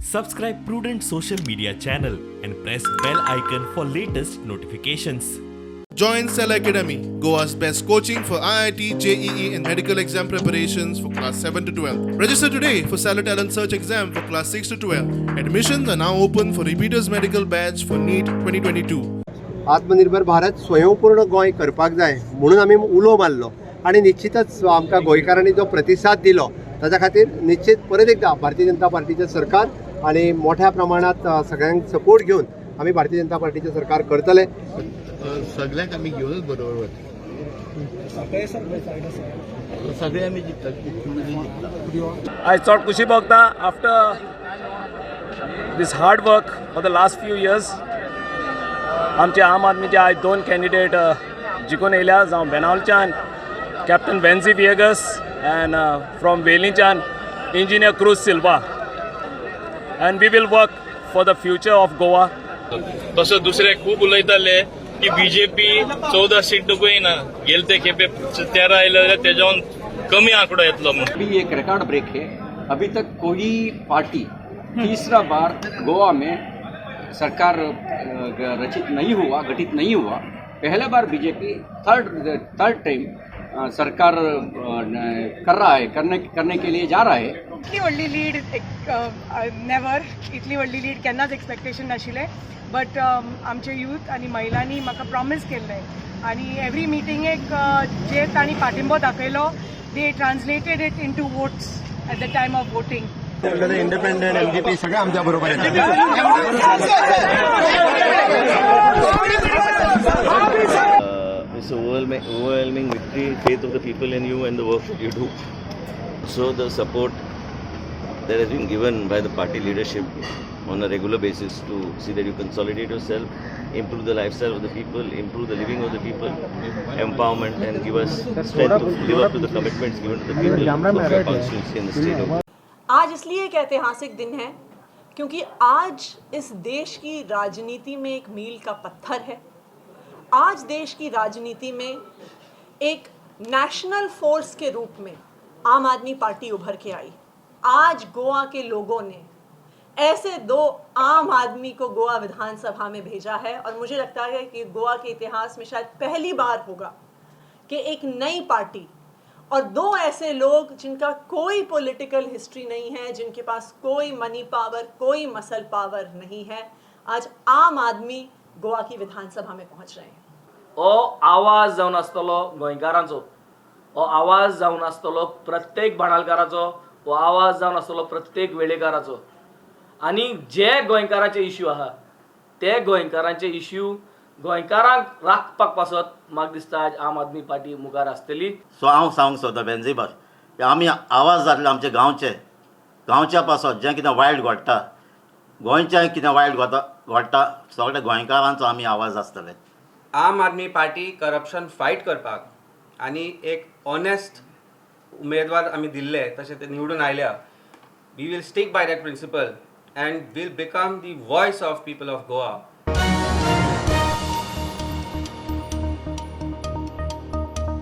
Subscribe Prudent Social Media channel and press bell icon for latest notifications. Join Cell Academy, Goa's best coaching for IIT, JEE, and medical exam preparations for class 7 to 12. Register today for Cellar Talent Search exam for class 6 to 12. Admissions are now open for repeaters medical batch for NEET 2022. आत्मनिर्भर भारत, स्वयंपूर्ण गोंय करपाक जाय म्हणून आमी उलो मारलो आनी निश्चितच आमकां गोंयकारांनी जो प्रतिसाद दिलो, ताच्या खातीर निश्चित परत एकदा भारतीय जनता पार्टीचें सरकार आनी मोठ्या प्रमाणात सगळ्यांक सपोर्ट घेवन आमी भारतीय जनता पार्टीचें सरकार करतले. सगळ्यांक आमी घेवनच बरोबर वता. सगळे आमी जिखता, जिखता. आयज चड खुशी भोगता after this hard work for the last few years. आमचे आम आदमीचे आयज दोन कॅन्डिडेट जिखून येयल्या, जावं बेनावलच्यान captain Venzy Viegas and from वेलींच्यान engineer cruise Silva, and we will work for the future of Goa. तसो दुसरे खूब उलयताले की बीजेपी 14 सीट नको येना, गेले ते खेपे 13 आयले जाल्यार तेज्याहून कमी आंकडो येतलो म्हणून. अभी एक रिकॉर्ड ब्रेक है. अभी तक कोई पार्टी तीसरा बार गोवा में सरकार रचित नहीं हुआ, गठित नहीं हुआ. पहले bar BJP third third time सरकार कर रहा है, करने करने के लिए जा रहा है. इतली व्हडली लीड नेवर, इतली व्हडली लीड केन्नाच एक्सपेक्टेशन नाशिल्लें, बट आमचे यूथ आनी महिलांनी म्हाका प्रॉमीस केल्लें आनी एवरी मिटिंगेक जे तांणी पाठिंबो दाखयलो, they translated it into votes at the time of voting. Independent, MGP सगळे आमच्या बरोबर येतात. It's a overwhelming victory, faith of the people in you and the work you do. So the support that has been given by the party leadership on a regular basis to see that you consolidate yourself, improve the lifestyle of the people, improve the living of the people, empowerment, and give us strength to live up to the commitments given to the people of your constituency in the state of आज इसलिए एक ऐतिहासिक दिन है क्योंकि आज इस देश की राजनीति में एक मील का पत्थर है. आज देश की राजनीति में एक नेशनल फोर्स के रूप में आम आदमी पार्टी उभर के आई. आज गोवा के लोगों ने ऐसे दो आम आदमी को गोवा विधानसभा में भेजा है और मुझे लगता है कि गोवा के इतिहास में शायद पहली बार होगा कि एक नई पार्टी और दो ऐसे लोग जिनका कोई पॉलिटिकल हिस्ट्री नहीं है, जिनके पास कोई मनी पावर, कोई मसल पावर नहीं है, आज आम आदमी गोवा की विधानसभा में पहुंच रहे हैं. हो आवाज जावन आसतलो गोंयकारांचो, हो आवाज जावन आसतलो प्रत्येक भाणालकाराचो, हो आवाज जावन आसतलो प्रत्येक वेळेकाराचो आनी जे गोंयकाराचे इश्यू आहा ते गोंयकारांचे इश्यू गोंयकारांक राखपाक पासत म्हाका दिसता आज आम आदमी पार्टी मुखार आसतली. सो हांव सांगूंक सोदता बेंजीबार, आमी आवाज जातले आमचे गांवचे, गांवच्या पासत जें कितें वायट घडटा, गोंयचें कितें वायट घडटा, सगळे गोंयकारांचो आमी आवाज आसतले. आम आदमी पार्टी करप्शन फायट करपाक आनी एक ऑनेस्ट उमेदवार आमी दिल्ले, तशें ते निवडून आयल्या. We will stick by that principle and will become the voice of people of Goa.